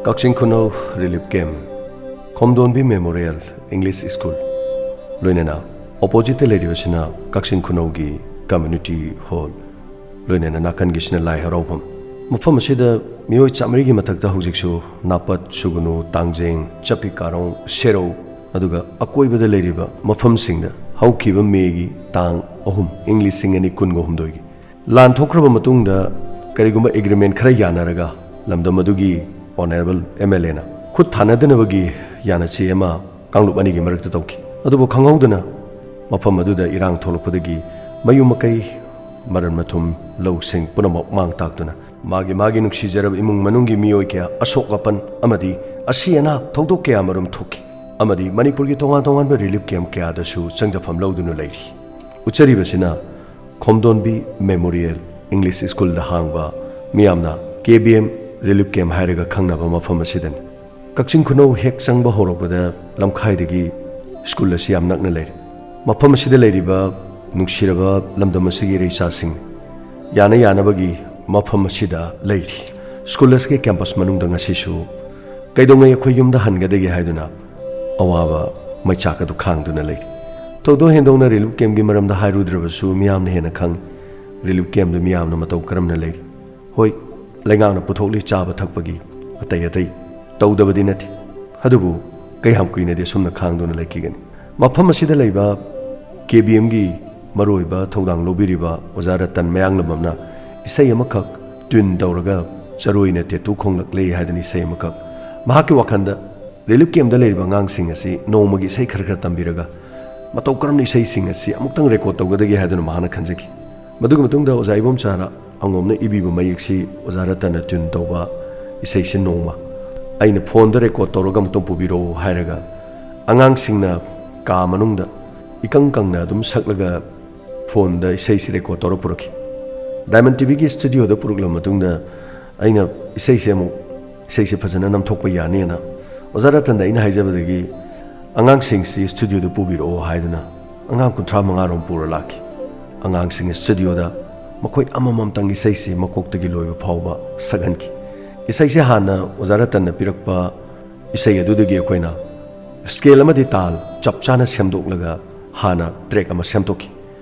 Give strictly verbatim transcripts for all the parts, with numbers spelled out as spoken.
ꯀꯛꯆꯤꯡ ꯈꯨꯅꯧ relief camp, Khomdonbi memorial English school, ꯂꯣꯏꯅꯅ ꯑꯣꯄꯣꯖꯤꯠꯇ ꯂꯩꯔꯤꯕꯁꯤꯅ ꯀꯛꯆꯤꯡ ꯈꯨꯅꯧꯒꯤ ꯀꯝꯃ꯭ꯌꯨꯅꯤꯇꯤ ꯍꯣꯜ, ꯂꯣꯏꯅꯅ ꯅꯥꯀꯟꯒꯤꯁꯤꯅ ꯂꯥꯏ ꯍꯔꯥꯎꯐꯝ꯫ ꯃꯐꯝ ꯑꯁꯤꯗ ꯃꯤꯑꯣꯏ ꯆꯥꯃꯔꯤꯒꯤ ꯃꯊꯛꯇ ꯍꯧꯖꯤꯛꯁꯨ ꯅꯥꯄꯠ, ꯁꯨꯒꯅꯨ, ꯇꯥꯡꯖꯦꯡ, ꯆꯞꯄꯤ ꯀꯥꯔꯣꯡ, ꯁꯦꯔꯧ, ꯑꯗꯨꯒ ꯑꯀꯣꯏꯕꯗ ꯂꯩꯔꯤꯕ ꯃꯐꯝꯁꯤꯡꯗ ꯍꯧꯈꯤꯕ ꯃꯦꯒꯤ ꯇꯥꯡ ꯑꯍꯨꯝ, ꯏꯪ ꯂꯤꯁꯤꯡ ꯑꯅꯤ ꯀꯨꯟꯒ ꯍꯨꯝꯗꯣꯏꯒꯤ ꯂꯥꯟ ꯊꯣꯛꯈ꯭ꯔꯕ ꯃꯇꯨꯡꯗ ꯀꯔꯤꯒꯨꯝꯕ ꯑꯦꯒ꯭ꯔꯤꯃꯦꯟ ꯈꯔ ꯌꯥꯅꯔꯒ ꯂꯝꯗꯝ ꯑꯗꯨꯒꯤ ꯑꯣꯅꯔꯦꯕꯜ ꯑꯦꯝ ꯑꯦꯜ ꯑꯦꯅ ꯈꯨꯠ ꯊꯥꯅꯗꯅꯕꯒꯤ ꯌꯥꯅꯆꯦ ꯑꯃ ꯀꯥꯡꯂꯨꯞ ꯑꯅꯤꯒꯤ ꯃꯔꯛꯇ ꯇꯧꯈꯤ꯫ ꯑꯗꯨꯕꯨ ꯈꯪꯍꯧꯗꯅ ꯃꯐꯝ ꯑꯗꯨꯗ ꯏꯔꯥꯡ ꯊꯣꯛꯂꯛꯄꯗꯒꯤ ꯃꯌꯨꯝ ꯃꯀꯩ ꯃꯔꯟ ꯃꯊꯨꯝ, ꯂꯧꯁꯤꯡ ꯄꯨꯝꯅꯃꯛ ꯃꯥꯡ ꯇꯥꯛꯇꯨꯅ ꯃꯥꯒꯤ ꯃꯥꯒꯤ ꯅꯨꯡꯁꯤꯖꯔꯕ ꯏꯃꯨꯡ ꯃꯅꯨꯡꯒꯤ ꯃꯤꯑꯣꯏ ꯀꯌꯥ ꯑꯁꯣꯛ ꯑꯄꯟ ꯑꯃꯗꯤ ꯑꯁꯤ ꯑꯅꯥ ꯊꯧꯗꯣꯛ ꯀꯌꯥ ꯃꯔꯨꯝ ꯊꯣꯛꯈꯤ꯫ ꯑꯃꯗꯤ ꯃꯅꯤꯄꯨꯔꯒꯤ ꯇꯣꯉꯥꯟ ꯇꯣꯉꯥꯟꯕ ꯔꯤꯂꯤꯐ ꯀꯦꯝꯞ ꯀꯌꯥꯗꯁꯨ ꯆꯪꯖꯐꯝ ꯂꯧꯗꯨꯅ ꯂꯩꯔꯤ꯫ ꯎꯠꯆꯔꯤꯕꯁꯤꯅ ꯈꯣꯝꯗꯣꯟꯕꯤ ꯃꯦꯃꯣꯔꯤꯌꯦꯜ ꯏꯪꯂꯤꯁ ꯁ꯭ꯀꯨꯜꯗ ꯍꯥꯡꯕ ꯃꯤꯌꯥꯝꯅ ꯀꯦ ꯕꯤ ꯑꯦꯝ ꯔꯤꯂꯤꯐ ꯀꯦꯝꯞ ꯍꯥꯏꯔꯒ ꯈꯪꯅꯕ ꯃꯐꯝ ꯑꯁꯤꯗꯅꯤ꯫ ꯀꯛꯆꯤꯡ ꯈꯨꯅꯧ ꯍꯦꯛ ꯆꯪꯕ ꯍꯧꯔꯛꯄꯗ ꯂꯝꯈꯥꯏꯗꯒꯤ ꯁ꯭ꯀꯨꯜ ꯑꯁꯤ ꯌꯥꯝ ꯅꯛꯅ ꯂꯩꯔꯦ꯫ ꯃꯐꯝ ꯑꯁꯤꯗ ꯂꯩꯔꯤꯕ ꯅꯨꯡꯁꯤꯔꯕ ꯂꯝꯗꯝ ꯑꯁꯤꯒꯤ ꯏꯔꯩꯆꯥꯁꯤꯡ, ꯌꯥꯅ ꯌꯥꯅꯕꯒꯤ ꯃꯐꯝ ꯑꯁꯤꯗ ꯂꯩꯔꯤ꯫ ꯁ꯭ꯀꯨꯜ ꯑꯁꯤꯒꯤ ꯀꯦꯝꯄꯁ ꯃꯅꯨꯡꯗ ꯉꯁꯤꯁꯨ ꯀꯩꯗꯧꯉꯩ ꯑꯩꯈꯣꯏ ꯌꯨꯝꯗ ꯍꯟꯒꯗꯒꯦ ꯍꯥꯏꯗꯨꯅ ꯑꯋꯥꯕ ꯃꯩꯆꯥꯛ ꯑꯗꯨ ꯈꯥꯡꯗꯨꯅ ꯂꯩꯔꯤ꯫ ꯊꯣꯏꯗꯣꯛ ꯍꯦꯟꯗꯣꯛꯅ ꯔꯤꯂꯤꯐ ꯀꯦꯝꯞꯀꯤ ꯃꯔꯝꯗ ꯍꯥꯏꯔꯨꯗ꯭ꯔꯕꯁꯨ ꯃꯤꯌꯥꯝꯅ ꯍꯦꯟꯅ ꯈꯪꯏ꯫ ꯔꯤꯂꯤꯐ ꯀꯦꯝꯞꯇ ꯃꯤꯌꯥꯝꯅ ꯃꯇꯧ ꯀꯔꯝꯅ ꯂꯩꯔꯤ? ꯍꯣꯏ, ꯂꯩꯉꯥꯛꯅ ꯄꯨꯊꯣꯛꯂꯤ ꯆꯥꯕ ꯊꯛꯄꯒꯤ ꯑꯇꯩ ꯑꯇꯩ ꯇꯧꯗꯕꯗꯤ ꯅꯠꯇꯦ꯫ ꯑꯗꯨꯕꯨ ꯀꯌꯥꯝ ꯀꯨꯏꯅꯗꯤ ꯑꯁꯨꯝꯅ ꯈꯥꯡꯗꯨꯅ ꯂꯩꯈꯤꯒꯅꯤ? ꯃꯐꯝ ꯑꯁꯤꯗ ꯂꯩꯕ ꯀꯦ ꯕꯤ ꯑꯦꯝꯒꯤ ꯃꯔꯨꯑꯣꯏꯕ ꯊꯧꯗꯥꯡ ꯂꯧꯕꯤꯔꯤꯕ ꯑꯣꯖꯥ ꯔꯇꯟ ꯃꯌꯥꯡꯂꯝꯕꯝꯅ ꯏꯁꯩ ꯑꯃꯈꯛ ꯇ꯭ꯌꯨꯟ ꯇꯧꯔꯒ ꯆꯔꯣꯏꯅ ꯇꯦꯇꯨ ꯈꯣꯡꯂꯛꯂꯦ ꯍꯥꯏꯗꯅ ꯏꯁꯩ ꯑꯃꯈꯛ, ꯃꯍꯥꯛꯀꯤ ꯋꯥꯈꯜꯗ ꯔꯤꯂꯤꯐ ꯀꯦꯝꯞꯇ ꯂꯩꯔꯤꯕ ꯑꯉꯥꯡꯁꯤꯡ ꯑꯁꯤ ꯅꯣꯡꯃꯒꯤ ꯏꯁꯩ ꯈꯔ ꯈꯔ ꯇꯝꯕꯤꯔꯒ ꯃꯇꯧ ꯀꯔꯝꯅ ꯏꯁꯩꯁꯤꯡ ꯑꯁꯤ ꯑꯃꯨꯛꯇꯪ ꯔꯦꯀꯣꯔꯗ ꯇꯧꯒꯗꯒꯦ ꯍꯥꯏꯗꯨꯅ ꯃꯍꯥꯛꯅ ꯈꯟꯖꯈꯤ꯫ ꯃꯗꯨꯒꯤ ꯃꯇꯨꯡꯗ ꯑꯣꯖꯥ ꯏꯕꯣꯝꯆꯥꯅ ꯑꯉꯣꯝꯅ ꯏꯕꯤꯕ ꯃꯌꯦꯛꯁꯤ ꯑꯣꯖꯥ ꯔꯇꯟꯅ ꯇ꯭ꯌꯨꯟ ꯇꯧꯕ ꯏꯁꯩꯁꯤ ꯅꯣꯡꯃ ꯑꯩꯅ ꯐꯣꯟꯗ ꯔꯦꯀꯣꯔꯗ ꯇꯧꯔꯒ ꯑꯃꯨꯛꯇꯪ ꯄꯨꯕꯤꯔꯛꯎ ꯍꯥꯏꯔꯒ ꯑꯉꯥꯡꯁꯤꯡꯅ ꯀꯥ ꯃꯅꯨꯡꯗ ꯏꯀꯪ ꯀꯪꯅ ꯑꯗꯨꯝ ꯁꯛꯂꯒ ꯐꯣꯟꯗ ꯏꯁꯩꯁꯤ ꯔꯦꯀꯣꯔꯗ ꯇꯧꯔ ꯄꯨꯔꯛꯈꯤ꯫ ꯗꯥꯏꯃꯟ ꯇꯤ ꯚꯤꯒꯤ ꯁ꯭ꯇꯨꯗꯤꯑꯣꯗ ꯄꯨꯔꯛꯂꯕ ꯃꯇꯨꯡꯗ ꯑꯩꯅ ꯏꯁꯩꯁꯦ ꯑꯃꯨꯛ, ꯏꯁꯩꯁꯦ ꯐꯖꯅ ꯅꯝꯊꯣꯛꯄ ꯌꯥꯅꯤꯅ ꯑꯣꯖꯥ ꯔꯇꯟꯗ ꯑꯩꯅ ꯍꯥꯏꯖꯕꯗꯒꯤ ꯑꯉꯥꯡꯁꯤꯡꯁꯤ ꯁ꯭ꯇꯨꯗꯤꯑꯣꯗ ꯄꯨꯕꯤꯔꯛꯑꯣ ꯍꯥꯏꯗꯨꯅ ꯑꯉꯥꯡ ꯀꯨꯟꯊ꯭ꯔꯥ ꯃꯉꯥ ꯔꯣꯝ ꯄꯨꯔ ꯂꯥꯛꯈꯤ꯫ ꯑꯉꯥꯡꯁꯤꯡ ꯁ꯭ꯇꯨꯗꯤꯑꯣꯗ ꯃꯈꯣꯏ ꯑꯃꯃꯝꯇꯪ ꯏꯁꯩꯁꯤ ꯃꯀꯣꯛꯇꯒꯤ ꯂꯣꯏꯕ ꯐꯥꯎꯕ ꯁꯛꯍꯟꯈꯤ꯫ ꯏꯁꯩꯁꯦ ꯍꯥꯟꯅ ꯑꯣꯖꯥ ꯔꯇꯟꯅ ꯄꯤꯔꯛꯄ ꯏꯁꯩ ꯑꯗꯨꯗꯒꯤ ꯑꯩꯈꯣꯏꯅ ꯁ꯭ꯀꯦꯜ ꯑꯃꯗꯤ ꯇꯥꯜ ꯆꯞ ꯆꯥꯅ ꯁꯦꯝꯗꯣꯛꯂꯒ ꯍꯥꯟꯅ ꯇ꯭ꯔꯦꯛ ꯑꯃ ꯁꯦꯝꯗꯣꯛꯈꯤ꯫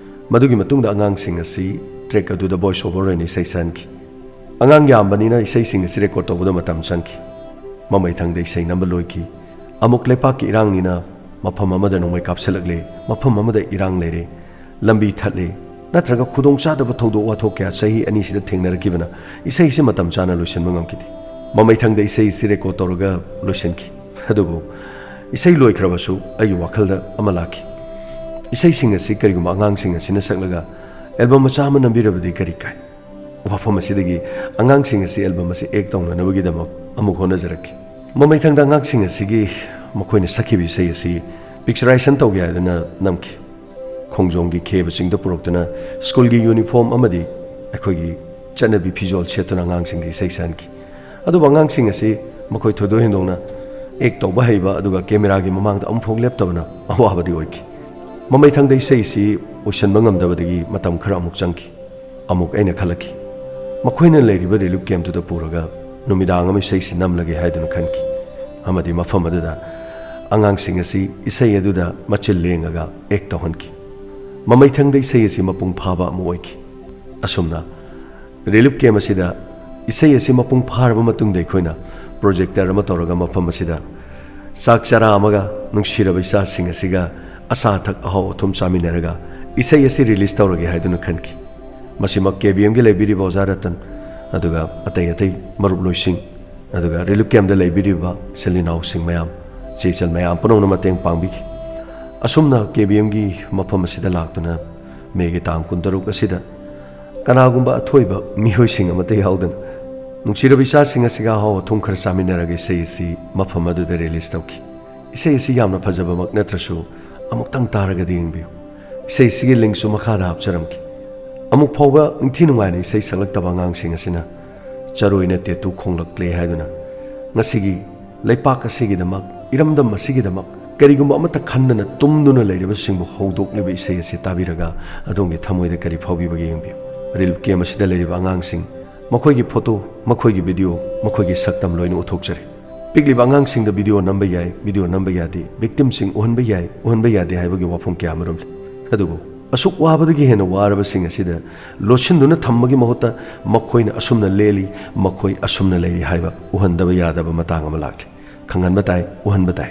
ꯃꯗꯨꯒꯤ ꯃꯇꯨꯡꯗ ꯑꯉꯥꯡꯁꯤꯡ ꯑꯁꯤ ꯇ꯭ꯔꯦꯛ ꯑꯗꯨꯗ ꯚꯣꯏꯁ ꯑꯣꯚꯔ ꯑꯣꯏꯅ ꯏꯁꯩ ꯁꯛꯍꯟꯈꯤ꯫ ꯑꯉꯥꯡ ꯌꯥꯝꯕꯅꯤꯅ ꯏꯁꯩꯁꯤꯡ ꯑꯁꯤ ꯔꯦꯀꯣꯔꯗ ꯇꯧꯕꯗ ꯃꯇꯝ ꯆꯪꯈꯤ꯫ ꯃꯃꯩꯊꯪꯗ ꯏꯁꯩ ꯅꯝꯕ ꯂꯣꯏꯈꯤ꯫ ꯑꯃꯨꯛ ꯂꯩꯄꯥꯛꯀꯤ ꯏꯔꯥꯡꯅꯤꯅ ꯃꯐꯝ ꯑꯃꯗ ꯅꯣꯡꯃꯩ ꯀꯥꯞꯁꯤꯜꯂꯛꯂꯦ, ꯃꯐꯝ ꯑꯃꯗ ꯏꯔꯥꯡ ꯂꯩꯔꯦ, ꯂꯝꯕꯤ ꯊꯠꯂꯦ, ꯅꯠꯇ꯭ꯔꯒ ꯈꯨꯗꯣꯡꯆꯥꯗꯕ ꯊꯧꯗꯣꯛ ꯋꯥꯊꯣꯛ ꯀꯌꯥ ꯆꯍꯤ ꯑꯅꯤꯁꯤꯗ ꯊꯦꯡꯅꯔꯛꯈꯤꯕꯅ ꯏꯁꯩꯁꯤ ꯃꯇꯝ ꯆꯥꯅ ꯂꯣꯏꯁꯤꯟꯕ ꯉꯝꯈꯤꯗꯦ꯫ ꯃꯃꯩꯊꯪꯗ ꯏꯁꯩꯁꯤ ꯔꯦꯀꯣꯔꯗ ꯇꯧꯔꯒ ꯂꯣꯏꯁꯤꯟꯈꯤ꯫ ꯑꯗꯨꯕꯨ ꯏꯁꯩ ꯂꯣꯏꯈ꯭ꯔꯕꯁꯨ ꯑꯩꯒꯤ ꯋꯥꯈꯜꯗ ꯑꯃ ꯂꯥꯛꯈꯤ꯫ ꯏꯁꯩꯁꯤꯡ ꯑꯁꯤ ꯀꯔꯤꯒꯨꯝꯕ ꯑꯉꯥꯡꯁꯤꯡ ꯑꯁꯤꯅ ꯁꯛꯂꯒ ꯑꯦꯜꯕꯝ ꯃꯆꯥ ꯑꯃ ꯅꯝꯕꯤꯔꯕꯗꯤ ꯀꯔꯤ ꯀꯥꯏ? ꯋꯥꯐꯝ ꯑꯁꯤꯗꯒꯤ ꯑꯉꯥꯡꯁꯤꯡ ꯑꯁꯤ ꯑꯦꯜꯕꯝ ꯑꯁꯤ ꯑꯦꯛ ꯇꯧꯅꯅꯕꯒꯤꯗꯃꯛ ꯑꯃꯨꯛ ꯍꯣꯠꯅꯖꯔꯛꯈꯤ꯫ ꯃꯃꯩꯊꯪꯗ ꯑꯉꯥꯡꯁꯤꯡ ꯑꯁꯤꯒꯤ ꯃꯈꯣꯏꯅ ꯁꯛꯈꯤꯕ ꯏꯁꯩ ꯑꯁꯤ ꯄꯤꯛꯆꯔꯥꯏꯖꯦꯁꯟ ꯇꯧꯒꯦ ꯍꯥꯏꯗꯨꯅ ꯅꯝꯈꯤ꯫ ꯈꯣꯡꯖꯣꯝꯒꯤ ꯈꯦꯕ ꯆꯤꯡꯗ ꯄꯨꯔꯛꯇꯨꯅ ꯁ꯭ꯀꯨꯜꯒꯤ ꯌꯨꯅꯤꯐꯣꯔꯝ ꯑꯃꯗꯤ ꯑꯩꯈꯣꯏꯒꯤ ꯆꯠꯅꯕꯤ ꯐꯤꯖꯣꯜ ꯁꯦꯠꯇꯨꯅ ꯑꯉꯥꯡꯁꯤꯡꯁꯤ ꯏꯁꯩ ꯁꯛꯍꯟꯈꯤ꯫ ꯑꯗꯨꯕꯨ ꯑꯉꯥꯡꯁꯤꯡ ꯑꯁꯤ ꯃꯈꯣꯏ ꯊꯣꯏꯗꯣꯛ ꯍꯦꯟꯗꯣꯛꯅ ꯑꯦꯛ ꯇꯧꯕ ꯍꯩꯕ ꯑꯗꯨꯒ ꯀꯦꯃꯦꯔꯥꯒꯤ ꯃꯃꯥꯡꯗ ꯑꯃꯨꯛꯐꯥꯎ ꯂꯦꯞꯇꯕꯅ ꯑꯋꯥꯕꯗꯤ ꯑꯣꯏꯈꯤ꯫ ꯃꯃꯩꯊꯪꯗ ꯏꯁꯩꯁꯤ ꯎꯁꯟꯕ ꯉꯝꯗꯕꯗꯒꯤ ꯃꯇꯝ ꯈꯔ ꯑꯃꯨꯛ ꯆꯪꯈꯤ꯫ ꯑꯃꯨꯛ ꯑꯩꯅ ꯈꯜꯂꯛꯈꯤ, ꯃꯈꯣꯏꯅ ꯂꯩꯔꯤꯕ ꯔꯤꯂꯤꯐ ꯀꯦꯝꯞꯇꯨꯗ ꯄꯨꯔꯒ ꯅꯨꯃꯤꯗꯥꯡ ꯑꯃ ꯏꯁꯩꯁꯤ ꯅꯝꯂꯒꯦ ꯍꯥꯏꯗꯨꯅ ꯈꯟꯈꯤ꯫ ꯑꯃꯗꯤ ꯃꯐꯝ ꯑꯗꯨꯗ ꯑꯉꯥꯡꯁꯤꯡ ꯑꯁꯤ ꯏꯁꯩ ꯑꯗꯨꯗ ꯃꯆꯤꯜ ꯂꯦꯡꯉꯒ ꯑꯦꯛ ꯇꯧꯍꯟꯈꯤ꯫ ꯃꯃꯩꯊꯪꯗ ꯏꯁꯩ ꯑꯁꯤ ꯃꯄꯨꯡ ꯐꯥꯕ ꯑꯃ ꯑꯣꯏꯈꯤ꯫ ꯑꯁꯨꯝꯅ ꯔꯤꯂꯤꯐ ꯀꯦꯝꯞ ꯑꯁꯤꯗ ꯏꯁꯩ ꯑꯁꯤ ꯃꯄꯨꯡ ꯐꯥꯔꯕ ꯃꯇꯨꯡꯗ ꯑꯩꯈꯣꯏꯅ ꯄ꯭ꯔꯣꯖꯦꯛꯇꯔ ꯑꯃ ꯇꯧꯔꯒ ꯃꯐꯝ ꯑꯁꯤꯗ ꯆꯥꯛ ꯆꯔꯥ ꯑꯃꯒ ꯅꯨꯡꯁꯤꯔꯕ ꯏꯆꯥꯁꯤꯡ ꯑꯁꯤꯒ ꯑꯆꯥ ꯑꯊꯛ ꯑꯍꯥꯎ ꯑꯊꯨꯝ ꯆꯥꯃꯤꯟꯅꯔꯒ ꯏꯁꯩ ꯑꯁꯤ ꯔꯤꯂꯤꯖ ꯇꯧꯔꯒꯦ ꯍꯥꯏꯗꯨꯅ ꯈꯟꯈꯤ꯫ ꯃꯁꯤꯃꯛ ꯀꯦ ꯕꯤ ꯑꯦꯝꯒꯤ ꯂꯩꯕꯤꯔꯤꯕ ꯑꯣꯖꯥ ꯔꯇꯟ, ꯑꯗꯨꯒ ꯑꯇꯩ ꯑꯇꯩ ꯃꯔꯨꯞꯂꯣꯏꯁꯤꯡ, ꯑꯗꯨꯒ ꯔꯤꯂꯤꯐ ꯀꯦꯝꯞꯇ ꯂꯩꯕꯤꯔꯤꯕ ꯏꯆꯤꯜ ꯏꯅꯥꯎꯁꯤꯡ ꯃꯌꯥꯝ, ꯏꯆꯦ ꯏꯆꯜ ꯃꯌꯥꯝ ꯄꯨꯝꯅꯃꯛꯅ ꯃꯇꯦꯡ ꯄꯥꯡꯕꯤꯈꯤ꯫ ꯑꯁꯨꯝꯅ ꯀꯦ ꯕꯤ ꯑꯦꯝꯒꯤ ꯃꯐꯝ ꯑꯁꯤꯗ ꯂꯥꯛꯇꯨꯅ ꯃꯦꯒꯤ ꯇꯥꯡ ꯀꯨꯟꯇꯔꯨꯛ ꯑꯁꯤꯗ ꯀꯅꯥꯒꯨꯝꯕ ꯑꯊꯣꯏꯕ ꯃꯤꯑꯣꯏꯁꯤꯡ ꯑꯃꯠꯇ ꯌꯥꯎꯗꯅ ꯅꯨꯡꯁꯤꯔꯕ ꯏꯆꯥꯁꯤꯡ ꯑꯁꯤꯒ ꯑꯍꯥꯎ ꯑꯊꯨꯝ ꯈꯔ ꯆꯥꯃꯤꯟꯅꯔꯒ ꯏꯁꯩ ꯑꯁꯤ ꯃꯐꯝ ꯑꯗꯨꯗ ꯔꯤꯂꯤꯖ ꯇꯧꯈꯤ꯫ ꯏꯁꯩ ꯑꯁꯤ ꯌꯥꯝꯅ ꯐꯖꯕꯃꯛ ꯅꯠꯇ꯭ꯔꯁꯨ ꯑꯃꯨꯛꯇꯪ ꯇꯥꯔꯒꯗꯤ ꯌꯦꯡꯕꯤꯌꯨ꯫ ꯏꯁꯩ ꯑꯁꯤꯒꯤ ꯂꯤꯡꯛꯁꯨ ꯃꯈꯥꯗ ꯍꯥꯞꯆꯔꯝꯈꯤ꯫ ꯑꯃꯨꯛ ꯐꯥꯎꯕ ꯅꯤꯡꯊꯤ ꯅꯨꯡꯉꯥꯏꯅ ꯏꯁꯩ ꯁꯛꯂꯛꯇꯕ ꯑꯉꯥꯡꯁꯤꯡ ꯑꯁꯤꯅ ꯆꯔꯣꯏꯅ ꯇꯦꯇꯨ ꯈꯣꯡꯂꯛꯂꯦ ꯍꯥꯏꯗꯨꯅ ꯉꯁꯤꯒꯤ ꯂꯩꯄꯥꯛ ꯑꯁꯤꯒꯤꯗꯃꯛ, ꯏꯔꯝꯗꯝ ꯑꯁꯤꯒꯤꯗꯃꯛ ꯀꯔꯤꯒꯨꯝꯕ ꯑꯃꯠꯇ ꯈꯟꯗꯅ ꯇꯨꯝꯗꯨꯅ ꯂꯩꯔꯤꯕꯁꯤꯡꯕꯨ ꯍꯧꯗꯣꯛꯂꯤꯕ ꯏꯁꯩ ꯑꯁꯤ ꯇꯥꯕꯤꯔꯒ ꯑꯗꯣꯝꯒꯤ ꯊꯃꯣꯏꯗ ꯀꯔꯤ ꯐꯥꯎꯕꯤꯕꯒꯦ ꯌꯦꯡꯕꯤꯌꯨ꯫ ꯔꯤꯂꯤꯐ ꯀꯦꯝꯞ ꯑꯁꯤꯗ ꯂꯩꯔꯤꯕ ꯑꯉꯥꯡꯁꯤꯡ ꯃꯈꯣꯏꯒꯤ ꯐꯣꯇꯣ, ꯃꯈꯣꯏꯒꯤ ꯚꯤꯗꯤꯑꯣ, ꯃꯈꯣꯏꯒꯤ ꯁꯛꯇꯝ ꯂꯣꯏꯅ ꯎꯠꯊꯣꯛꯆꯔꯤ꯫ ꯄꯤꯛꯂꯤꯕ ꯑꯉꯥꯡꯁꯤꯡꯗ ꯚꯤꯗꯤꯑꯣ ꯅꯝꯕ ꯌꯥꯏ, ꯚꯤꯗꯤꯑꯣ ꯅꯝꯕ ꯌꯥꯗꯦ, ꯚꯤꯛꯇꯤꯝꯁꯤꯡ ꯎꯍꯟꯕ ꯌꯥꯏ, ꯎꯍꯟꯕ ꯌꯥꯗꯦ ꯍꯥꯏꯕꯒꯤ ꯋꯥꯐꯝ ꯀꯌꯥ ꯑꯃꯔꯣꯝ ꯂꯩ꯫ ꯑꯗꯨꯕꯨ ꯑꯁꯨꯛ ꯋꯥꯕꯗꯒꯤ ꯍꯦꯟꯅ ꯋꯥꯔꯕꯁꯤꯡ ꯑꯁꯤꯗ ꯂꯣꯠꯁꯤꯟꯗꯨꯅ ꯊꯝꯕꯒꯤ ꯃꯍꯨꯠꯇ ꯃꯈꯣꯏꯅ ꯑꯁꯨꯝꯅ ꯂꯦꯜꯂꯤ, ꯃꯈꯣꯏ ꯑꯁꯨꯝꯅ ꯂꯩꯔꯤ ꯍꯥꯏꯕ ꯎꯍꯟꯗꯕ ꯌꯥꯗꯕ ꯃꯇꯥꯡ ꯑꯃ ꯂꯥꯛꯂꯤ꯫ ꯈꯪꯍꯟꯕ ꯇꯥꯏ, ꯎꯍꯟꯕ ꯇꯥꯏ꯫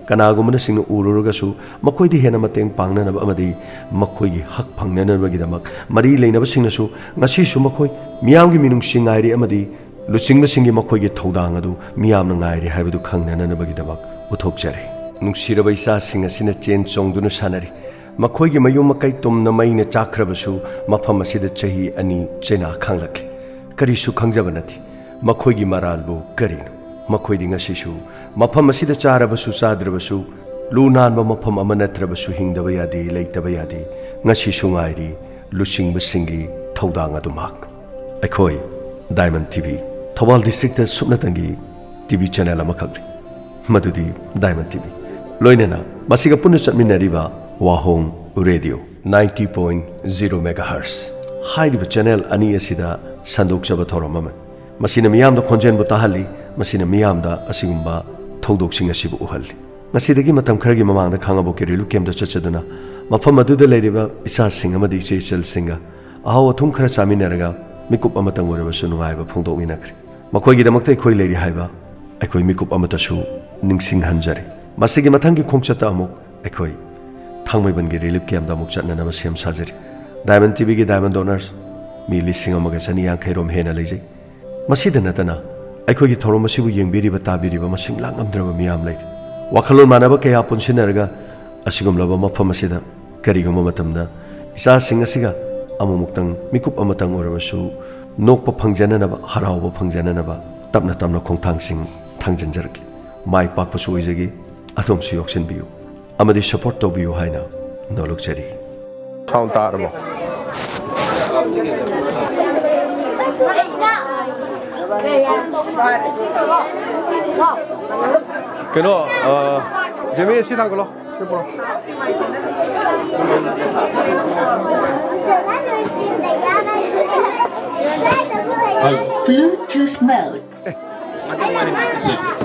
ꯀꯅꯥꯒꯨꯝꯕꯅꯁꯤꯡꯅ ꯎꯔꯨꯔꯒꯁꯨ ꯃꯈꯣꯏꯗ ꯍꯦꯟꯅ ꯃꯇꯦꯡ ꯄꯥꯡꯅꯅꯕ ꯑꯃꯗꯤ ꯃꯈꯣꯏꯒꯤ ꯍꯛ ꯐꯪꯅꯅꯕꯒꯤꯗꯃꯛ ꯃꯔꯤ ꯂꯩꯅꯕꯁꯤꯡꯅꯁꯨ ꯉꯁꯤꯁꯨ ꯃꯈꯣꯏ ꯃꯤꯌꯥꯝꯒꯤ ꯃꯤꯅꯨꯡꯁꯤ ꯉꯥꯏꯔꯤ ꯑꯃꯗꯤ ꯂꯨꯆꯤꯡꯕꯁꯤꯡꯒꯤ ꯃꯈꯣꯏꯒꯤ ꯊꯧꯗꯥꯡ ꯑꯗꯨ ꯃꯤꯌꯥꯝꯅ ꯉꯥꯏꯔꯤ ꯍꯥꯏꯕꯗꯨ ꯈꯪꯅꯅꯕꯒꯤꯗꯃꯛ ꯎꯠꯊꯣꯛꯆꯔꯤ꯫ ꯅꯨꯡꯁꯤꯔꯕ ꯏꯆꯥꯁꯤꯡ ꯑꯁꯤꯅ ꯆꯦꯟ ꯆꯣꯡꯗꯨꯅ ꯁꯥꯟꯅꯔꯤ꯫ ꯃꯈꯣꯏꯒꯤ ꯃꯌꯨꯝ ꯃꯀꯩ ꯇꯨꯝꯅ ꯃꯩꯅ ꯆꯥꯛꯈ꯭ꯔꯕꯁꯨ ꯃꯐꯝ ꯑꯁꯤꯗ ꯆꯍꯤ ꯑꯅꯤ ꯆꯩꯅꯥ ꯈꯥꯡꯂꯛꯈꯤ꯫ ꯀꯔꯤꯁꯨ ꯈꯪꯖꯕ ꯅꯠꯇꯦ꯫ ꯃꯈꯣꯏꯒꯤ ꯃꯔꯥꯜꯕꯨ ꯀꯔꯤꯅꯣ? ꯃꯈꯣꯏꯗꯤ ꯉꯁꯤꯁꯨ ꯃꯐꯝ ꯑꯁꯤꯗ ꯆꯥꯔꯕꯁꯨ ꯆꯥꯗ꯭ꯔꯕꯁꯨ, ꯂꯨ ꯅꯥꯟꯕ ꯃꯐꯝ ꯑꯃ ꯅꯠꯇ꯭ꯔꯕꯁꯨ ꯍꯤꯡꯗꯕ ꯌꯥꯗꯦ, ꯂꯩꯇꯕ ꯌꯥꯗꯦ꯫ ꯉꯁꯤꯁꯨ ꯉꯥꯏꯔꯤ ꯂꯨꯆꯤꯡꯕꯁꯤꯡꯒꯤ ꯊꯧꯗꯥꯡ ꯑꯗꯨꯃꯛ꯫ ꯑꯩꯈꯣꯏ diamond T V, Thoubal district ꯁꯨꯞꯅꯇꯪꯒꯤ ꯇꯤ ꯚꯤ ꯆꯦꯅꯦꯜ ꯑꯃꯈꯛꯅꯤ, ꯃꯗꯨꯗꯤ ꯗꯥꯏꯃꯟ ꯇꯤ ꯚꯤ꯫ ꯂꯣꯏꯅꯅ ꯃꯁꯤꯒ ꯄꯨꯟꯅ ꯆꯠꯃꯤꯟꯅꯔꯤꯕ ꯋꯥꯍꯣꯡ radio, ninety point zero megahertz꯫ ꯍꯥꯏꯔꯤꯕ ꯆꯦꯅꯦꯜ ꯑꯅꯤ ꯑꯁꯤꯗ ꯁꯟꯗꯣꯛꯆꯕ ꯊꯧꯔꯝ ꯑꯃꯅꯤ꯫ ꯃꯁꯤꯅ ꯃꯤꯌꯥꯝꯗ ꯈꯣꯟꯖꯦꯜꯕꯨ ꯇꯥꯍꯜꯂꯤ, ꯃꯁꯤꯅ ꯃꯤꯌꯥꯝꯗ ꯑꯁꯤꯒꯨꯝꯕ ꯊꯧꯗꯣꯛꯁꯤꯡ ꯑꯁꯤꯕꯨ ꯎꯍꯜꯂꯤ꯫ ꯉꯁꯤꯗꯒꯤ ꯃꯇꯝ ꯈꯔꯒꯤ ꯃꯃꯥꯡꯗ ꯈꯥꯉꯕꯣꯛꯀꯤ ꯔꯤꯂꯤꯐ ꯀꯦꯝꯞꯇ ꯆꯠꯆꯗꯨꯅ ꯃꯐꯝ ꯑꯗꯨꯗ ꯂꯩꯔꯤꯕ ꯏꯆꯥꯁꯤꯡ ꯑꯃꯗꯤ ꯏꯆꯦ ꯏꯆꯜꯁꯤꯡꯒ ꯑꯍꯥꯎ ꯑꯊꯨꯝ ꯈꯔ ꯆꯥꯃꯤꯟꯅꯔꯒ ꯃꯤꯀꯨꯞ ꯑꯃꯇꯪ ꯑꯣꯏꯔꯕꯁꯨ ꯅꯨꯡꯉꯥꯏꯕ ꯐꯣꯡꯗꯣꯛꯃꯤꯟꯅꯈ꯭ꯔꯦ꯫ ꯃꯈꯣꯏꯒꯤꯗꯃꯛꯇ ꯑꯩꯈꯣꯏ ꯂꯩꯔꯤ ꯍꯥꯏꯕ ꯑꯩꯈꯣꯏ ꯃꯤꯀꯨꯞ ꯑꯃꯠꯇꯁꯨ ꯅꯤꯡꯁꯤꯡꯍꯟꯖꯔꯤ꯫ ꯃꯁꯤꯒꯤ ꯃꯊꯪꯒꯤ ꯈꯣꯡꯆꯠꯇ ꯑꯃꯨꯛ ꯑꯩꯈꯣꯏ ꯊꯥꯡꯃꯩꯕꯟꯒꯤ ꯔꯤꯂꯤꯐ ꯀꯦꯝꯞꯇ ꯑꯃꯨꯛ ꯆꯠꯅꯅꯕ ꯁꯦꯝ ꯁꯥꯖꯔꯤ꯫ ꯗꯥꯏꯃꯟ ꯇꯤ ꯚꯤꯒꯤ ꯗꯥꯏꯃꯟ ꯗꯣꯅꯔꯁ ꯃꯤ ꯂꯤꯁꯤꯡ ꯑꯃꯒ ꯆꯅꯤ ꯌꯥꯡꯈꯩ ꯔꯣꯝ ꯍꯦꯟꯅ ꯂꯩꯖꯩ꯫ ꯃꯁꯤꯗ ꯅꯠꯇꯅ ꯑꯩꯈꯣꯏꯒꯤ ꯊꯧꯔꯝ ꯑꯁꯤꯕꯨ ꯌꯦꯡꯕꯤꯔꯤꯕ, ꯇꯥꯕꯤꯔꯤꯕ ꯃꯁꯤꯡ ꯂꯥꯡ ꯉꯝꯗ꯭ꯔꯕ ꯃꯤꯌꯥꯝ ꯂꯩꯔꯤ꯫ ꯋꯥꯈꯜꯂꯣꯟ ꯃꯥꯟꯅꯕ ꯀꯌꯥ ꯄꯨꯟꯁꯤꯟꯅꯔꯒ ꯑꯁꯤꯒꯨꯝꯂꯕ ꯃꯐꯝ ꯑꯁꯤꯗ ꯀꯔꯤꯒꯨꯝꯕ ꯃꯇꯝꯗ ꯏꯆꯥꯁꯤꯡ ꯑꯁꯤꯒ ꯑꯃꯨꯛꯃꯨꯛꯇꯪ ꯃꯤꯀꯨꯞ ꯑꯃꯇꯪ ꯑꯣꯏꯔꯕꯁꯨ ꯅꯣꯛꯄ ꯐꯪꯖꯅꯅꯕ, ꯍꯔꯥꯎꯕ ꯐꯪꯖꯅꯅꯕ ꯇꯞꯅ ꯇꯞꯅ ꯈꯣꯡꯊꯥꯡꯁꯤꯡ ꯊꯥꯡꯖꯤꯟꯖꯔꯛꯂꯤ꯫ ꯃꯥꯏ ꯄꯥꯛꯄꯁꯨ ꯑꯣꯏꯖꯒꯦ꯫ ꯑꯗꯣꯝꯁꯨ ꯌꯥꯎꯁꯤꯟꯕꯤꯌꯨ ꯑꯃꯗꯤ ꯁꯄꯣꯔꯠ ꯇꯧꯕꯤꯌꯨ ꯍꯥꯏꯅ ꯅꯣꯜꯂꯨꯛꯆꯔꯤ꯫ ꯁꯥꯎꯟ ꯇꯥꯔꯕꯣ? ꯀꯩꯅꯣ, ꯑ, ꯖꯦꯃꯤ, ꯑꯦ ꯁꯤ ꯊꯥꯡꯒꯠꯂꯣ꯫ ꯁꯤ ꯄꯨꯔꯣ꯫ Bluetooth mode.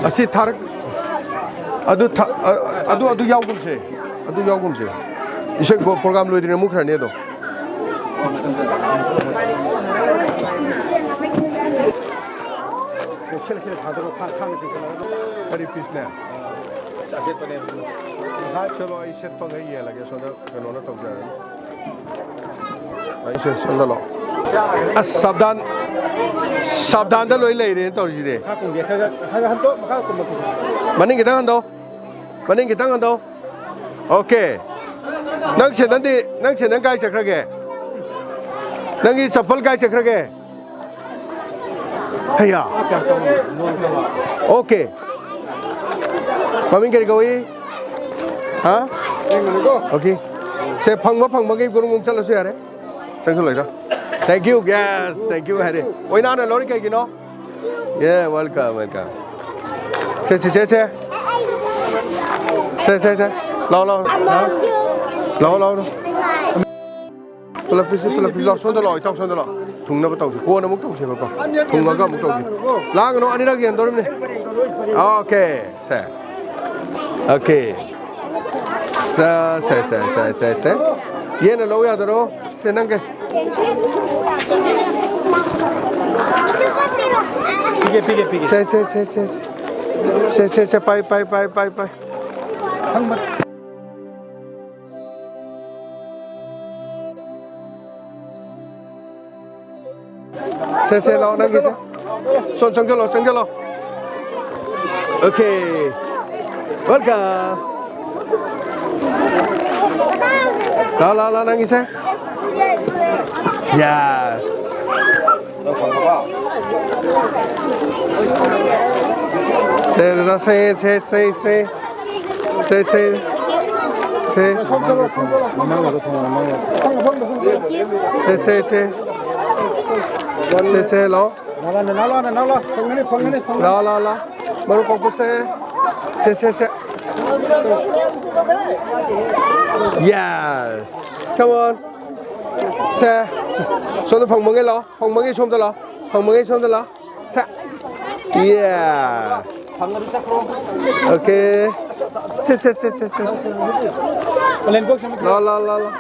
ꯑꯁꯤ ꯊꯥꯔꯛ ꯑꯗꯨ ꯊꯥ- ꯑ- ꯑꯗꯨ ꯑꯗꯨ ꯌꯥꯎꯒꯨꯝꯁꯦ꯫ ꯑꯗꯨ ꯌꯥꯎꯒꯨꯝꯁꯦ꯫ ꯏꯁꯩ ꯄ꯭ꯔꯣ- ꯄ꯭ꯔꯣꯒ꯭ꯔꯥꯝ ꯂꯣꯏꯗ꯭ꯔꯤꯉꯩ ꯑꯃꯨꯛ ꯈꯔꯅꯤ ꯑꯗꯣ꯫ ꯀꯔꯤ ꯄꯤꯁꯅꯦ? ꯆꯠꯂꯣ, ꯑꯩ ꯁꯦꯠꯄ ꯉꯩ ꯌꯦꯜꯂꯒꯦ ꯁꯣꯝꯗ꯫ ꯀꯩꯅꯣꯅ ꯇꯧꯖꯔꯅꯤ꯫ ꯑꯩꯁꯦ ꯁꯣꯝꯗ ꯂꯥꯛꯑꯣ꯫ ꯑꯁ, ꯁꯥꯕꯗꯥꯟ, ꯁꯥꯕꯗꯥꯟꯗ ꯂꯣꯏ ꯂꯩꯔꯦꯅ ꯇꯧꯔꯤꯁꯤꯗꯤ꯫ ꯃꯈꯥ ꯀꯨꯝꯒꯦ, ꯈꯔ, ꯈꯔ, ꯈꯔ ꯍꯟꯗꯣꯛ, ꯃꯈꯥ ꯀꯨꯝꯃꯛꯈꯤꯒꯦ꯫ ꯃꯅꯤꯡ ꯈꯤꯇꯪ ꯍꯟꯗꯣ꯫ ꯃꯅꯤꯡ ꯈꯤꯇꯪ ꯍꯟꯗꯣ꯫ ꯑꯣꯀꯦ꯫ ꯅꯪ ꯁꯦꯟꯗꯟꯗꯤ, ꯅꯪ ꯁꯦꯟꯗꯟ ꯀꯥꯏ ꯆꯠꯈ꯭ꯔꯒꯦ? ꯅꯪꯒꯤ ꯆꯄꯜ ꯀꯥꯏ ꯆꯠꯈ꯭ꯔꯒꯦ? ꯍꯩꯌꯥ꯫ ꯑꯣꯀꯦ꯫ ꯃꯃꯤꯡ ꯀꯔꯤ ꯀꯧꯏ? ꯍꯥ? ꯑꯣꯀꯦ꯫ ꯁꯦ, ꯐꯪꯕ ꯐꯪꯕꯒꯤ ꯒꯨꯔꯨꯡ ꯒꯨꯔꯨꯡ ꯆꯠꯂꯁꯨ ꯌꯥꯔꯦ꯫ ꯆꯪꯁꯤꯜꯂꯣꯏꯗ꯫ Thank you, yes, thank you ꯍꯥꯏꯔꯦ꯫ ꯑꯣꯏꯅꯥꯅ ꯂꯧꯔꯤ ꯀꯩꯒꯤꯅꯣ? Yeah, welcome, welcome. ꯁꯦ, ꯁꯦ, ꯁꯦ, ꯁꯦ꯫ ꯁꯦ, ꯁꯦ, ꯁꯦ꯫ ꯂꯥꯎ, ꯂꯥꯎ꯫ ꯂꯥꯎ, ꯂꯥꯎ, ꯂꯥꯎ꯫ ꯄꯨꯂꯞ ꯄꯤꯁꯤ, ꯄꯨꯂꯞ ꯄꯤꯁꯤ꯫ ꯂꯥꯎ, ꯁꯣꯝꯗ ꯂꯥꯛꯑꯣ, ꯏꯇꯥꯎ, ꯁꯣꯝꯗ ꯂꯥꯛꯑꯣ꯫ ꯊꯨꯡꯅꯕ ꯇꯧꯁꯤ꯫ ꯀꯣꯟꯅ ꯑꯃꯨꯛ ꯇꯧꯁꯦꯕꯀꯣ꯫ ꯊꯨꯡꯉꯒ ꯑꯃꯨꯛ ꯇꯧꯁꯤ꯫ ꯂꯥꯡꯒꯅꯨ, ꯑꯅꯤꯔꯛ ꯌꯦꯟꯗꯧꯔꯤꯕꯅꯤ꯫ ꯑꯣꯀꯦ, ꯁꯦ꯫ ꯑꯣꯀꯦ꯫ ꯁꯦ, ꯁꯦ, ꯁꯦ꯫ ꯌꯦꯟꯅ ꯂꯧ ꯌꯥꯗꯔꯣ? ꯁꯦ, ꯅꯪ ꯀꯩ? ꯄꯤꯒꯦ, ꯄꯤꯒꯦ, ꯄꯤꯒꯦ꯫ ꯁꯦ, ꯁꯦ, ꯁꯦ, ꯁꯦ꯫ ꯁꯦ, ꯁꯦ, ꯁꯦ, ꯄꯥꯏ, ꯄꯥꯏ, ꯄꯥꯏ, ꯄꯥꯏ, ꯄꯥꯏ꯫ ꯁꯦ, ꯁꯦ, ꯂꯥꯛꯑꯣ, ꯅꯪꯒꯤꯁꯦ꯫ ꯁꯣꯝ ꯆꯪꯁꯤꯜꯂꯣ, ꯆꯪꯁꯤꯜꯂꯣ꯫ ꯑꯣꯀꯦ꯫ Welcome. ꯂꯥꯛꯑꯣ, ꯂꯥꯛꯑꯣ, ꯂꯥꯛꯑꯣ, ꯅꯪꯒꯤꯁꯦ꯫ Yes. ꯁꯦ, ꯗꯗꯥ, ꯁꯦ, ꯁꯦ, ꯁꯦ, ꯁꯦ꯫ ꯁꯦ, ꯁꯦ꯫ ꯁꯦ꯫ ꯁꯦ, ꯁꯦ, ꯁꯦ꯫ ꯁꯦ, ꯁꯦ, ꯂꯥꯛꯑꯣ꯫ ꯂꯥꯛꯑꯣ, ꯂꯥꯛꯑꯣ, ꯂꯥꯛꯑꯣ꯫ ꯃꯔꯨ ꯀꯣꯛꯄꯁꯦ꯫ ꯁꯦ, ꯁꯦ, ꯁꯦ꯫ Yes. Come on. ꯁꯦ, ꯁꯣꯝꯗ ꯐꯪꯕꯉꯩ ꯂꯥꯛꯑꯣ, ꯐꯪꯕꯉꯩ ꯁꯣꯝꯗ ꯂꯥꯛꯑꯣ, ꯐꯪꯕꯉꯩ ꯁꯣꯝꯗ ꯂꯥꯛꯑꯣ꯫ ꯁꯦ꯫ ꯌꯦ꯫ ꯐꯪꯉꯗꯤ ꯆꯠꯈ꯭ꯔꯣ꯫ ꯑꯣꯀꯦ꯫ ꯁꯦ, ꯁꯦ, ꯁꯦ, ꯁꯦ, ꯁꯦ꯫ ꯂꯦꯟꯕꯣꯛꯁ ꯑꯃ ꯂꯥꯎ, ꯂꯥꯎ, ꯂꯥꯎ, ꯂꯥꯎ꯫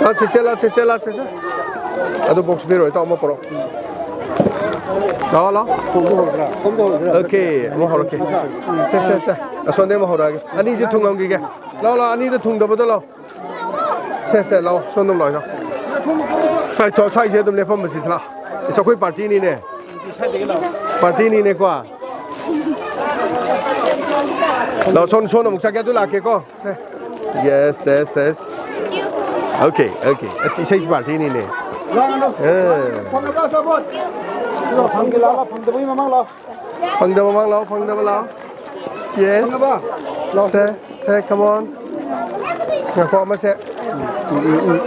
ꯂꯥꯎ, ꯆꯦꯆꯦ, ꯂꯥꯎ, ꯆꯦꯆꯦ, ꯂꯥꯎ, ꯆꯦꯆꯦ꯫ ꯑꯗꯨ ꯕꯣꯛꯁ ꯄꯤꯔꯣꯏ, ꯏꯇꯥꯎ, ꯑꯃ ꯄꯨꯔꯛꯑꯣ꯫ ꯂꯥꯎ, ꯂꯥꯎ꯫ ꯁꯣꯝꯗ ꯍꯧꯔꯛꯀꯦꯔꯥ? ꯁꯣꯝꯗ ꯍꯧꯔꯛꯀꯦꯔꯥ? ꯑꯣꯀꯦ, ꯑꯃꯨꯛ ꯍꯧꯔꯛꯀꯦ꯫ ꯁꯦ, ꯁꯦ, ꯁꯦ꯫ ꯑꯁꯣꯝꯗꯩ ꯑꯃꯨꯛ ꯍꯧꯔꯛꯑꯒꯦ꯫ ꯑꯅꯤꯁꯦ ꯊꯨꯡꯉꯝꯈꯤꯒꯦ꯫ ꯂꯥꯎ, ꯂꯥꯎ, ꯑꯅꯤꯗ ꯊꯨꯡꯗꯕꯗꯣ ꯂꯥꯎ꯫ ꯁꯦ, ꯁꯦ, ꯂꯥꯛꯑꯣ, ꯁꯣꯝꯗ ꯂꯥꯛꯑꯣ, ꯏꯅꯥꯎ꯫ ꯁ꯭ꯋꯥꯏ ꯊꯣ-, ꯁ꯭ꯋꯥꯏꯁꯦ ꯑꯗꯨꯝ ꯂꯦꯞꯐꯝꯕꯁꯤ, ꯁꯤ ꯂꯥꯛꯑꯣ꯫ ꯏꯁ, ꯑꯩꯈꯣꯏ ꯄꯥꯔꯇꯤꯅꯤꯅꯦ꯫ ꯄꯥꯔꯇꯤꯅꯤꯅꯦꯀꯣ꯫ ꯂꯥꯛꯑꯣ, ꯁꯣꯝ, ꯁꯣꯝꯗ ꯑꯃꯨꯛ ꯆꯠꯀꯦ, ꯑꯗꯨ ꯂꯥꯛꯀꯦꯀꯣ꯫ ꯁꯦ꯫ Yes, yes, yes. Okay, okay. ꯑꯁ, ꯏꯁꯩ ꯄꯥꯔꯇꯤꯅꯤꯅꯦ꯫ ꯑꯦ꯫ ꯐꯪꯒꯦ ꯂꯥꯛꯑꯣ, ꯐꯪꯗꯕꯒꯤ ꯃꯃꯥꯡ ꯂꯥꯛꯑꯣ꯫ ꯐꯪꯗꯕ ꯃꯃꯥꯡ ꯂꯥꯛꯑꯣ, ꯐꯪꯗꯕ ꯂꯥꯛꯑꯣ꯫ ꯌꯦꯁ꯫ ꯐꯪꯉꯕ? ꯂꯥꯛꯑꯣ꯫ ꯁꯦ, ꯁꯦ, come on꯫ ꯉꯥꯏꯈꯣ, ꯑꯃꯁꯦ꯫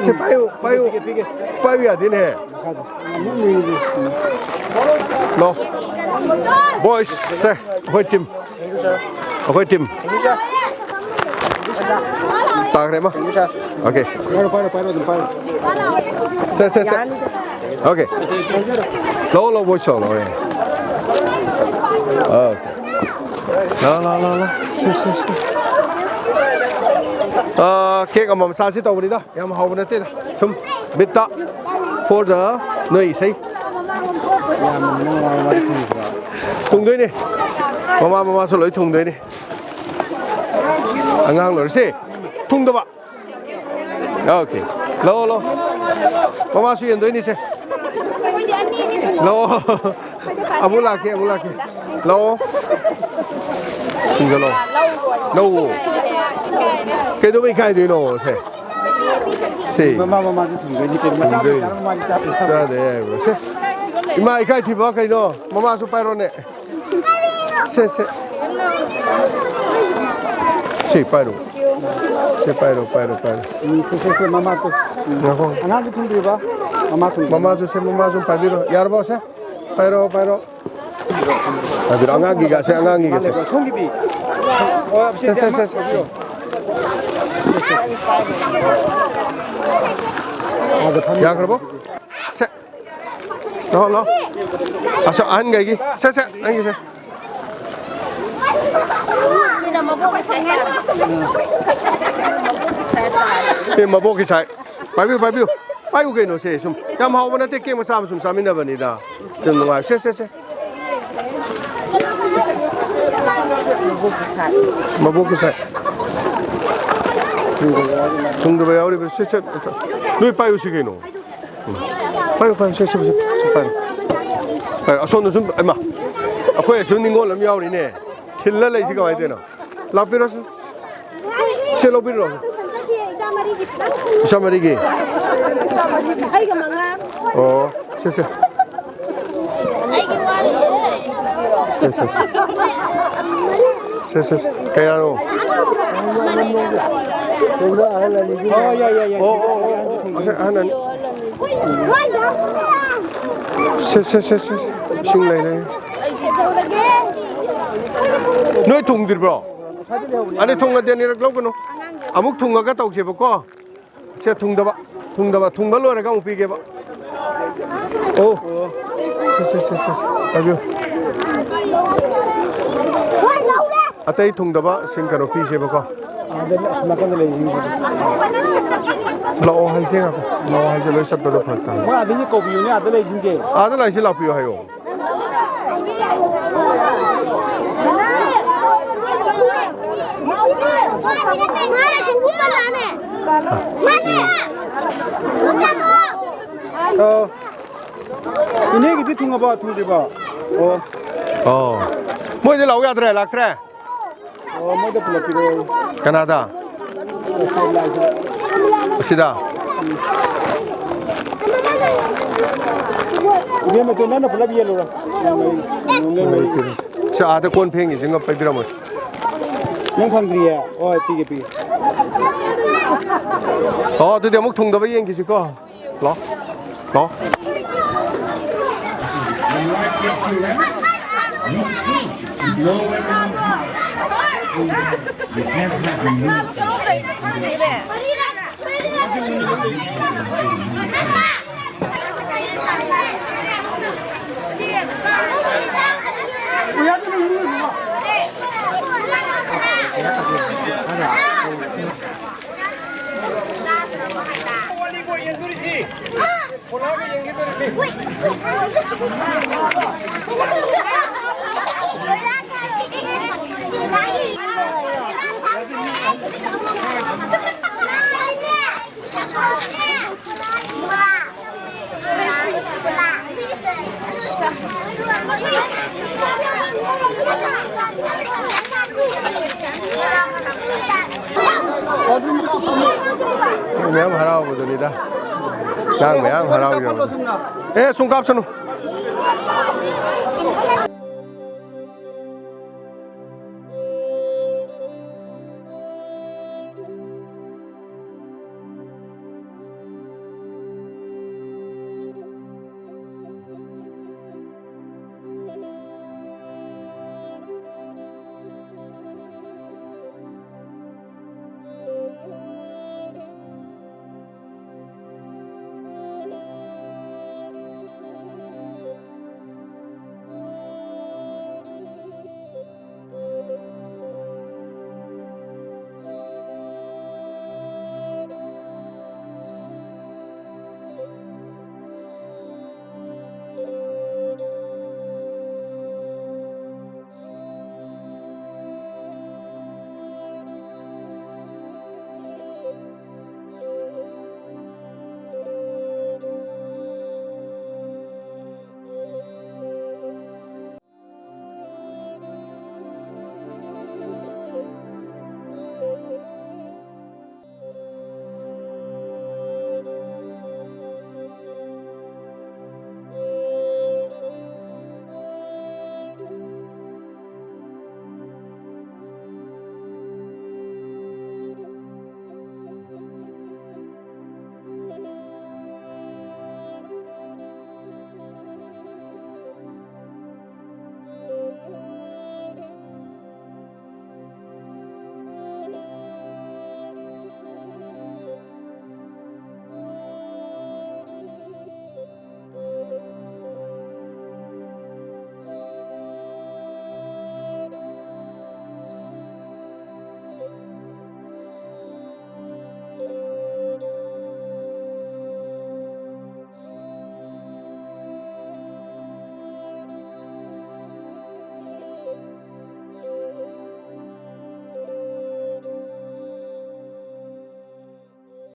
ꯁꯤ ꯄꯥꯏꯌꯨ, ꯄꯥꯏꯌꯨ꯫ ꯄꯤꯒꯦ, ꯄꯤꯒꯦ꯫ ꯄꯥꯏꯌꯨ ꯌꯥꯗꯦꯅꯦ꯫ ꯂꯣ꯫ ꯕꯣꯏꯁ ꯁꯦ, ꯑꯩꯈꯣꯏ ꯇꯤꯝ꯫ ꯑꯩꯈꯣꯏ ꯇꯤꯝ꯫ ꯇꯥꯈ꯭ꯔꯦ ꯑꯃ꯫ ꯑꯣꯀꯦ꯫ ꯄꯥꯏꯔꯣ, ꯄꯥꯏꯔꯣ, ꯄꯥꯏꯔꯣ, ꯑꯗꯨꯝ ꯄꯥꯏꯔꯣ꯫ ꯁꯦ, ꯁꯦ, ꯁꯦ꯫ ꯑꯣꯀꯦ꯫ ꯂꯧ, ꯂꯧ, ꯕꯣꯏ ꯁꯣ, ꯂꯧ, ꯑꯦ꯫ ꯑꯣꯀꯦ꯫ ꯂꯥ, ꯂꯥ, ꯂꯥ, ꯂꯥ꯫ ꯁꯦ, ꯁꯦ, ꯁꯦ꯫ ꯑꯥ, ꯀꯦꯛ ꯑꯃꯃꯝ ꯆꯥꯁꯤ ꯇꯧꯕꯅꯤꯗ꯫ ꯌꯥꯝ ꯍꯥꯎꯕ ꯅꯠꯇꯦꯗ꯫ ꯁꯨꯝ ꯕꯤꯠꯇ꯫ For the ꯅꯣꯏ ꯏꯁꯩ꯫ ꯊꯨꯡꯗꯣꯏꯅꯦ꯫ ꯃꯃꯥ ꯃꯃꯥꯁꯨ ꯂꯣꯏ ꯊꯨꯡꯗꯣꯏꯅꯦ꯫ ꯑꯉꯥꯡ ꯂꯣꯏꯔꯁꯤ꯫ ꯊꯨꯡꯗꯕ꯫ ꯑꯣꯀꯦ꯫ ꯂꯥꯛꯑꯣ, ꯂꯥꯛꯑꯣ꯫ ꯃꯃꯥꯁꯨ ꯌꯦꯟꯗꯣꯏꯅꯤꯁꯦ꯫ ꯂꯥꯛꯑꯣ꯫ ꯑꯃꯨꯛ ꯂꯥꯛꯀꯦ, ꯑꯃꯨꯛ ꯂꯥꯛꯀꯦ꯫ ꯂꯥꯛꯑꯣ꯫ ꯁꯤꯡꯖꯜꯂꯣ꯫ ꯂꯧꯑꯣ꯫ ꯀꯩꯗꯧꯕꯩ ꯏꯀꯥꯏꯗꯣꯏꯅꯣ ꯁꯦ? ꯁꯤ꯫ ꯃꯃꯥ ꯃꯃꯥꯁꯨ ꯊꯨꯡꯗꯣꯏꯅꯤ ꯀꯩꯅꯣ꯫ ꯃꯆꯥ ꯊꯨꯡꯗꯣꯏꯅꯤ꯫ ꯃꯆꯥ ꯃꯃꯥꯗꯤ ꯆꯥꯗꯦ꯫ ꯆꯥꯗꯦ ꯍꯥꯏꯕ꯭ꯔꯣ? ꯁꯦ꯫ ꯏꯃꯥ ꯏꯀꯥꯏ ꯊꯤꯕ ꯀꯩꯅꯣ? ꯃꯃꯥꯁꯨ ꯄꯥꯏꯔꯣꯅꯦ꯫ ꯁꯦ, ꯁꯦ꯫ ꯁꯤ ꯄꯥꯏꯔꯣ꯫ ꯁꯤ ꯄꯥꯏꯔꯣ, ꯄꯥꯏꯔꯣ, ꯄꯥꯏꯔꯣ꯫ ꯎꯝ, ꯁꯦ, ꯁꯦ, ꯁꯦ, ꯃꯃꯥ ꯇꯨ꯫ ꯎꯝ꯫ ꯉꯥꯏꯈꯣ꯫ ꯑꯉꯥꯡꯁꯨ ꯊꯨꯡꯗ꯭ꯔꯤꯕ? ꯃꯃꯥ ꯊꯨꯡꯗ꯭ꯔꯤ꯫ ꯃꯃꯥꯁꯨ ꯁꯦ, ꯃꯃꯥꯁꯨ ꯄꯥꯏꯕꯤꯔꯣ꯫ ꯌꯥꯔꯕꯣ ꯁꯦ? ꯄꯥꯏꯔꯣ, ꯄꯥꯏꯔꯣ꯫ ꯄꯥꯏꯕꯤꯔꯣ꯫ ꯑꯉꯥꯡꯒꯤꯒꯁꯦ, ꯑꯉꯥꯡꯒꯤꯒꯁꯦ꯫ ꯁꯣꯝꯒꯤꯗꯤ? ꯑꯣ, ꯁꯦ, ꯁꯦ, ꯁꯦ, ꯁꯦ꯫ ꯌꯥꯈ꯭ꯔꯕꯣ? ꯁꯦ꯫ ꯂꯥꯛꯑꯣ, ꯂꯥꯛꯑꯣ꯫ ꯑꯁ, ꯑꯍꯟꯈꯩꯒꯤ꯫ ꯁꯦ, ꯁꯦ, ꯅꯪꯒꯤ ꯁꯦ꯫ ꯑꯦ, ꯃꯕꯣꯛꯀꯤ ꯁꯥꯏ꯫ ꯄꯥꯏꯕꯤꯌꯨ, ꯄꯥꯏꯕꯤꯌꯨ꯫ ꯄꯥꯏꯌꯨ ꯀꯩꯅꯣ ꯁꯦ, ꯁꯨꯝ꯫ ꯌꯥꯝ ꯍꯥꯎꯕ ꯅꯠꯇꯦ, ꯀꯦꯛ ꯃꯆꯥ ꯑꯃ ꯁꯨꯝ ꯆꯥꯃꯤꯟꯅꯕꯅꯤꯗ꯫ ꯁꯨꯝ ꯅꯨꯡꯉꯥꯏ꯫ ꯁꯦ, ꯁꯦ, ꯁꯦ꯫ ꯃꯕꯣꯛꯀꯤ ꯁꯥꯏ꯫ ꯊꯨꯡꯗꯕ ꯌꯥꯎꯔꯤꯕ꯫ ꯁꯦ, ꯁꯦ꯫ ꯅꯣꯏ ꯄꯥꯏꯌꯨ ꯁꯤ ꯀꯩꯅꯣ꯫ ꯎꯝ꯫ ꯄꯥꯏꯌꯨ, ꯄꯥꯏꯌꯨ, ꯁꯦ, ꯁꯦ, ꯁꯦ, ꯁꯦ, ꯄꯥꯏꯌꯨ꯫ ꯄꯥꯏꯌꯨ, ꯑꯁꯣꯝꯗ ꯁꯨꯝ, ꯍꯩꯃꯥ, ꯑꯩꯈꯣꯏ ꯑꯁꯨꯝ ꯅꯤꯡꯉꯣꯜ ꯑꯃ ꯌꯥꯎꯔꯤꯅꯦ꯫ ꯈꯤꯜꯂ ꯂꯩꯁꯤ ꯀꯃꯥꯏꯅ ꯇꯧꯔꯤꯅꯣ? ꯂꯥꯛꯄꯤꯔꯣ ꯁꯨꯝ꯫ ꯁꯦ, ꯂꯧꯕꯤꯔꯣ꯫ ꯏꯆꯥ ꯃꯔꯤꯒꯤ꯫ ꯑꯩꯒ ꯃꯉꯥ꯫ ꯑꯣ, ꯁꯦ, ꯁꯦ꯫ ꯁꯦ, ꯁꯦ, ꯁꯦ꯫ ꯁꯦ, ꯁꯦ, ꯁꯦ꯫ ꯀꯌꯥꯅꯣ? ꯑꯣ, ꯌꯥꯏ, ꯌꯥꯏ, ꯌꯥꯏ꯫ ꯑꯣ, ꯑꯣ, ꯑꯣ, ꯑꯣ꯫ ꯑꯍꯟ, ꯑꯍꯟ ꯑꯅꯤ꯫ ꯁꯦ, ꯁꯦ, ꯁꯦ, ꯁꯦ꯫ ꯏꯁꯤꯡ ꯂꯩꯔꯦ꯫ ꯅꯣꯏ ꯊꯨꯡꯗ꯭ꯔꯤꯕ꯭ꯔꯣ? ꯑꯅꯤ ꯊꯨꯡꯉꯗꯤ ꯑꯅꯤꯔꯛ ꯂꯧꯒꯅꯨ꯫ ꯑꯃꯨꯛ ꯊꯨꯡꯉꯒ ꯇꯧꯁꯦꯕꯀꯣ꯫ ꯁꯦ, ꯊꯨꯡꯗꯕ, ꯊꯨꯡꯗꯕ, ꯊꯨꯡꯕ ꯂꯣꯏꯔꯒ ꯑꯃꯨꯛ ꯄꯤꯒꯦꯕ꯫ ꯑꯣ꯫ ꯁꯦ, ꯁꯦ, ꯁꯦ, ꯁꯦ, ꯁꯦ꯫ ꯄꯥꯏꯕꯤꯌꯨ꯫ ꯑꯇꯩ ꯊꯨꯡꯗꯕ ꯁꯤꯡ ꯀꯩꯅꯣ ꯄꯤꯁꯦꯕꯀꯣ꯫ ꯑꯥꯗ ꯑꯁꯣꯝ ꯅꯥꯀꯟꯗ ꯂꯩꯔꯤꯁꯤꯡꯁꯤꯗꯤ꯫ ꯂꯥꯛꯑꯣ ꯍꯥꯏꯁꯦ ꯉꯥꯛꯇ꯫ ꯂꯥꯛꯑꯣ ꯍꯥꯏꯁꯦ ꯂꯣꯏ ꯆꯠꯄꯗꯣ ꯐꯔꯛ ꯇꯥꯔꯦ꯫ ꯃꯣꯏ ꯑꯥꯗꯒꯤ ꯀꯧꯕꯤꯌꯨꯅꯦ, ꯑꯥꯗ ꯂꯩꯔꯤꯁꯤꯡꯁꯦ꯫ ꯑꯥꯗ ꯂꯥꯛꯏꯁꯦ ꯂꯥꯛꯄꯤꯌꯨ ꯍꯥꯏꯌꯣ꯫ ꯑꯣ꯫ ꯏꯅꯦꯒꯤꯗꯤ ꯊꯨꯡꯉꯕꯣ? ꯊꯨꯡꯗ꯭ꯔꯤꯕꯣ? ꯑꯣ꯫ ꯑꯣ꯫ ꯃꯣꯏꯗꯤ ꯂꯥꯛꯎ ꯌꯥꯗ꯭ꯔꯦ, ꯂꯥꯛꯇ꯭ꯔꯦ? ꯑꯣ, ꯃꯣꯏꯗ ꯄꯨꯂꯞ ꯄꯤꯔꯛꯑꯣ꯫ ꯀꯅꯥꯗ? ꯑꯁꯤꯗ? ꯏꯕꯦꯝꯃ, ꯇꯨ ꯅꯪꯅ ꯄꯨꯂꯞ ꯌꯦꯜꯂꯨꯔꯣ꯫ ꯅꯣꯡꯃꯩ, ꯅꯣꯡꯃꯩ ꯃꯔꯤ ꯄꯤꯔꯣ꯫ ꯁꯤ ꯑꯥꯗ ꯀꯣꯟ ꯐꯦꯡꯉꯤꯁꯤꯡꯒ ꯄꯤꯕꯤꯔꯝꯃꯣ꯫ ꯅꯪ ꯐꯪꯗ꯭ꯔꯤꯌꯦ? ꯍꯣꯏ, ꯄꯤꯒꯦ, ꯄꯤꯒꯦ꯫ ꯑꯣ, ꯑꯗꯨꯗꯤ ꯑꯃꯨꯛ ꯊꯨꯡꯗꯕ ꯌꯦꯡꯈꯤꯁꯤꯀꯣ꯫ ꯂꯥꯎ꯫ ꯂꯥꯎ꯫ ꯃꯌꯥꯝ ꯍꯔꯥꯎꯕꯗꯨꯅꯤꯗ꯫ ꯑꯉꯥꯡ ꯃꯌꯥꯝ ꯍꯔꯥꯎꯖꯕꯗꯣ꯫ ꯑꯦ, ꯁꯨꯝ ꯀꯥꯞꯁꯅꯨ꯫